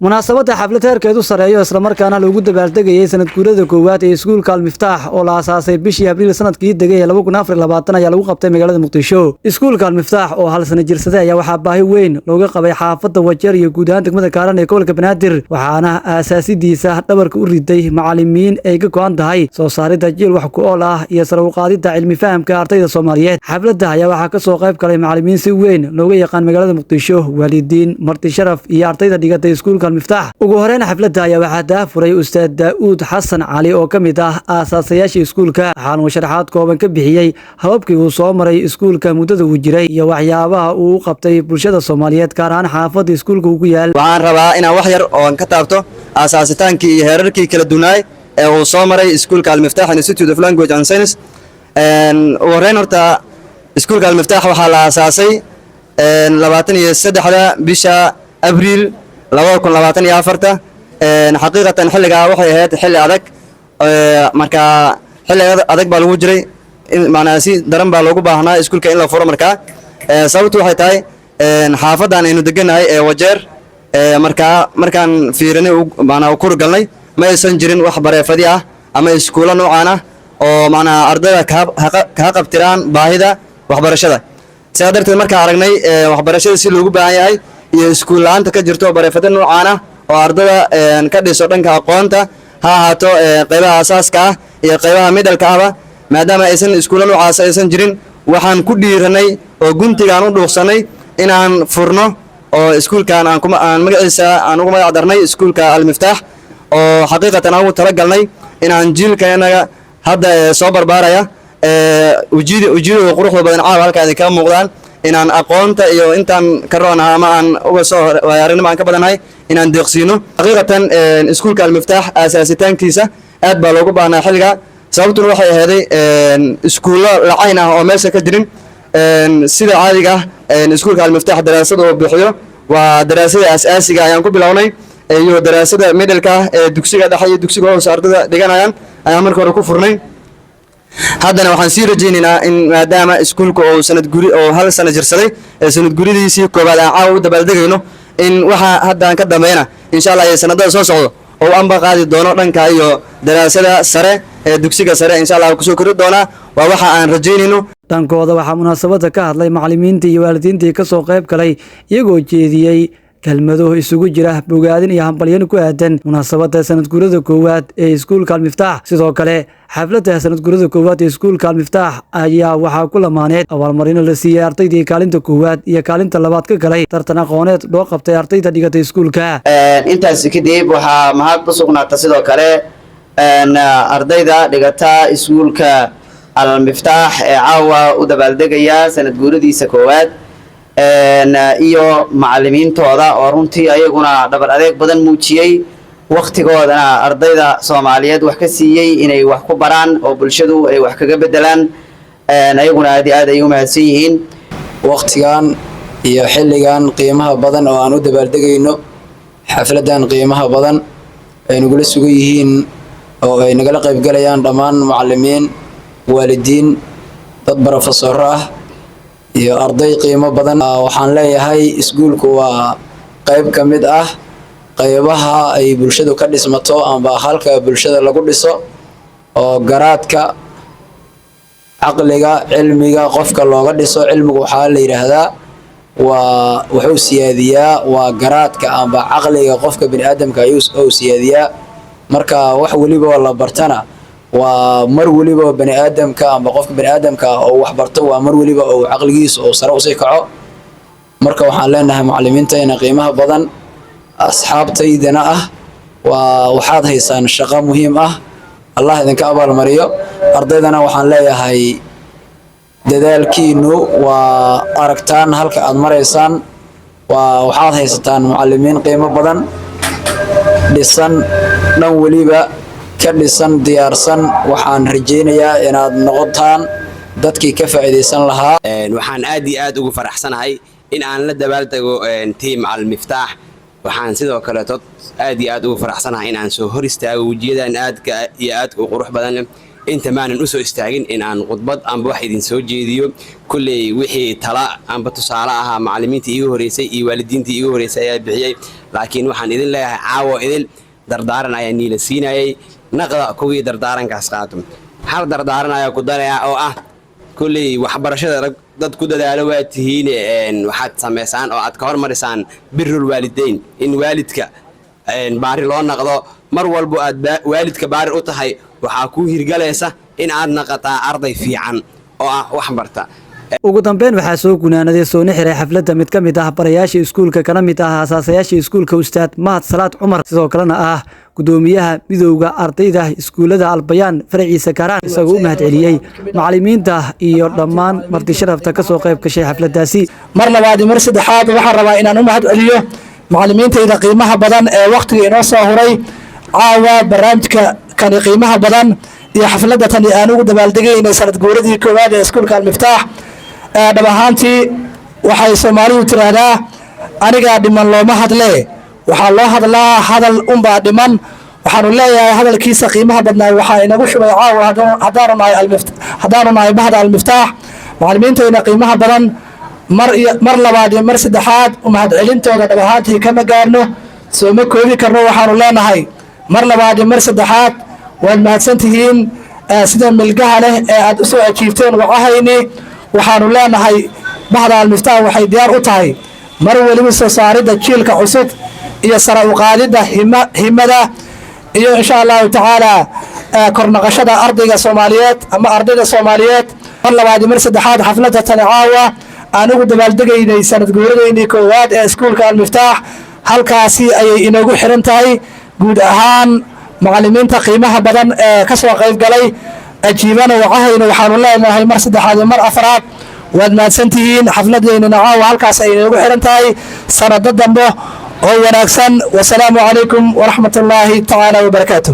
Munaasabadda xaflad heerkeedu sareeyo, islamarkaana lagu dabaaldegayay sanad guurada koowaad ee iskuulka Almiftaax oo la aasaasay bishii Abriil sanadkii degay ee 2024, ayaa lagu qabtay magaalada Muqdisho. Iskuulka Almiftaax oo hal sana jirsaday ayaa waxaa baahi weyn looga qabay xaafadda Wajeer iyo guud ahaan degmada Kaaran ee gobolka Banaadir, waxaana aasaasidiisa dhabarka u riday macalimiin ay ka go'an tahay soo saaridda jiil wax ku ool ah iyo sare u qaadidda cilmi fahamka ardayda Soomaaliyeed. Xafladda ayaa waxaa ka soo qayb galay macalimiin si weyn looga yaqaan magaalada Muqdisho, waalidiin, marti sharaf iyo ardayda dhigatay iskuulka Almiftaax. Ugu horeyn xafladda ayaa waxaa daafuray Ustaad Daa'uud Xasan Cali oo ka mid ah aasaasayaasha iskuulka, waxaana uu sharaxaad kooban ka bixiyey hababkii uu soo maray iskuulka muddada uu jiray iyo waxyaabaha uu u qabtay bulshada Soomaaliyeed, gaar ahaan xaafadda iskuulka uu ku yaal. Waxaan rabaa inaan wax yar oon ka taabto aasaasitaankii iyo heerarkii kala dunaay ee uu soo maray iskuulka Almiftaax Institute of Language and Science. Ugu horreyn horta, iskuulka Almiftaax waxaa la aasaasay 23-da bisha Abriil 2024. Xaqiiqatan xilligaa waxay ahayd xilli adag. Marka xilli adag baa lagu jiray, macnaa si daran baa loogu baahnaa iskuulka in la furo. Markaa sababtu waxay tahay xaafaddan aynu degannahay ee Wajeer, markaa markaan fiirinay, macnaa kur galnay, ma aysan jirin wax bareefadi ah ama iskuulo noocaan ah oo macnaa ardayda kaa qabtiraan baahida waxbarashada. Sidaa darteed, markaan aragnay waxbarashada si loogu baahan yahay iyo iskuul la'aanta ka jirto bareefado noocaan ah oo ardada ka dhiso dhanka aqoonta, ha ahaato qaybaha asaaska ah iyo qaybaha middle-ka ahba, maadaama aysan iskuulo noocaas aysan jirin, waxaan ku dhiiranay oo guntigaan u dhuuqsanay inaan furno oo iskuulkan aan kuma aan magaciisa aan ugu magac darnay iskuulka Almiftaax, oo xaqiiqatan aan ugu talagalnay inaan jiilkanaga hadda soo barbaaraya, ujiidooda quruxda badan caawa halkaa idinkaga muuqdaan, inaan aqoonta iyo intaan ka roonaha ama aan uga soo waayo aragnimo aan ka badannahay inaan deeqsiino. Xaqiiqatan iskuulka Almiftaax aasaasitaankiisa aad baa loogu baahnaa xilliga. Sababtuna waxay aheeday iskuullo lacayn ah oo meesha ka jirin. Sida caadiga ah, iskuulka Almiftaax daraasada uu bixiyo waa daraasada asaasiga ayaan ku bilownay iyo daraasada middle-ka ah ee dugsiga dhexe iyo dugsiga hoose ardada dhiganayaan ayaan marka hore ku furnay. Haddana waxaan sii rajaynaynaa in maadaama iskuulka uu sanad guri oo hal sano jirsaday ee sanad guridiisii koowaad aan caawa u dabaaldegayno, in waxa haddaan ka dambeyna, insha Allah, iyo sanadada soo socdo oo anba qaadi doono dhanka iyo daraasada sare ee dugsiga sare, insha Allah, kusoo kori doonaa. Waa waxa aan rajaynayno. Dhankooda waxaa munaasabadda ka hadlay macallimiintii iyo waalidiintii ka soo qayb galay, iyagoo jeediyey kelmado isugu jira bogaadin iyo hambalyan ku aadan munaasabadda sanadguurada koowaad ee iskuulka Almiftaax. Sidoo kale xafladda sanadguurada koowaad ee iskuulka Almiftaax ayaa waxaa ku lamaaneed abaalmarino la siiyey ardaydii kaalinta koowaad iyo kaalinta labaad ka galay tartan aqooneed loo qabtay ardayda dhigatay iskuulka. Intaasi kadib, waxaa mahad u sugnaata sidoo kale ardayda dhigata iskuulka Almiftaax ee caawa u dabaaldegaya sanad guuradiisa koowaad iyo macalimiintooda oo runtii ayaguna dhabar adeeg badan muujiyey, waktigoodana ardayda Soomaaliyeed wax ka siiyey inay wax ku baraan oo bulshadu ay wax kaga bedelaan. Ayaguna aad iyo aad ay u mahadsan yihiin. Waktigan iyo xilligan qiimaha badan oo aan u dabaaldegayno xafladan qiimaha badan ay nagula sugan yihiin oo ay nagala qaybgalayaan dhammaan macalimiin, waalidiin, dad barofesoro ah iyo arday qiimo badan, waxaan leeyahay iskuulku waa qayb ka mid ah qaybaha ay bulshadu ka dhismato amba halka bulshada lagu dhiso oo garaadka, caqliga, cilmiga qofka looga dhiso. Cilmigu waxaa la yidhaahdaa waa wuxuu siyaadiyaa waa garaadka amba caqliga qofka bini aadamka ayuu siyaadiyaa. Marka wax weliba la bartana, waa mar weliba bani aadamka amba qofka bani aadamka oo wax barto, waa mar weliba oo caqligiisa oo sare usii kaco. Marka waxaan leenahay macallimiintayna qiimaha badan, asxaabtaydana ah, waa waxaad haysaan shaqo muhiim ah. Allah idinka abaalmariyo. Ardaydana waxaan leeyahay dadaalkiinu waa aragtaan halka aad maraysaan. Waa waxaad haysataan macallimiin qiimo badan, dhisan, dhan weliba ka dhisan, diyaarsan. Waxaan rajaynayaa inaad noqotaan dadkii ka faa'iidaysan lahaa. Waxaan aad iyo aad ugu faraxsanahay in aan la dabaaldego team Almiftaax. Waxaan sidoo kaleeto aad iyo aad ugu faraxsanahay in aan soo hor istaago wejiyadan aadka iyo aadka u qurux badan. Inta maanan usoo istaagin in aan khudbad amba wax idin soo jeediyo. Kulley wixii tala amba tusaale ahaa macallimiintii iiga horeysay iyo waalidiintii iiga horeysay ayaa bixiyey, laakiin waxaan idin leeyahay caawo idil dardaaran ayaa niila siinayay. Naqda kuwii dardaarankaas qaato. Hal dardaaran ayaa ku darayaa oo ah, kulley waxbarashada dad ku dadaalo waa tihiin, waxaad samaysaan oo aad ka hormarisaan birrul waalideyn, in waalidka baari loo naqdo. Mar walbo aad waalidka baari u tahay, waxaa kuu hirgalaysa in aad naqataa arday fiican oo ah wax barta. Ugu dambeyn, waxaa soo gunaanaday soona xiray xafladda mid ka mid ah barayaasha iskuulka, kana mid ah aasaasayaasha iskuulka, Ustaad Mahad Salaad Cumar, sidoo kalena ah gudoomiyaha midowda ardayda iskuullada Albayaan faraciisa Kaaraan, isagoo u mahad celiyey macallimiinta iyo dhammaan marti sharafta ka soo qayb gashay xafladdaasi. Mar labaad iyo mar saddexaad waxaan rabaa inaan u mahad celiyo macallimiintayda qiimaha badan ee wakhtiga inoo soo huray caawa barnaamijka kani qiimaha badan iyo xafladda tani aan ugu dabaaldegaynay sanad guuradii koowaad ee iskuulka Almiftaax. Dhab ahaantii, waxay Soomaalidu tiraahdaa, "Anigaa dhiman looma hadlee, waxaa loo hadlaa hadal unbaa dhiman." Waxaanu leeyahay, hadalkiisa qiimaha badnaa waxaa inagu shubay caawa, haddaanu nahay bahda Almiftaax, macallimiintayna qiimaha badan. Mar iyo mar labaad iyo mar saddexaad u mahad celintooda dhab ahaantii kama gaarno, sooma koobi karno. Waxaanu leenahay mar labaad iyo mar saddexaad, waad mahadsantihiin sida milgaha leh ee aad usoo ajiibteen wacahayni. Waxaanu leenahay, bahda Almiftaax waxay diyaar u tahay mar weliba soo saaridda jiilka cusub iyo sara u qaadidda himada iyo, insha Allahu tacaala, kornaqashada ardayga Soomaaliyeed ama ardayda Soomaaliyeed. Mar labaad iyo mar saddexaad, xafladda tani caawa aan ugu dabaaldegaynay sanad guuradaynii koowaad ee iskuulka Almiftaax halkaasi ayay inoogu xiran tahay. Guud ahaan macallimiinta qiimaha badan ee ka soo qayb galay, ajiibana wacahayna, waxaanu leenahay mar saddexaad iyo mar afraad, waad mahadsantihiin. Xafladeynina caawa halkaas ay inoogu xiran tahay. Sanado dambe oo wanaagsan. Wasalaamu calaykum waraxmat ullaahi tacaala wabarakaatu.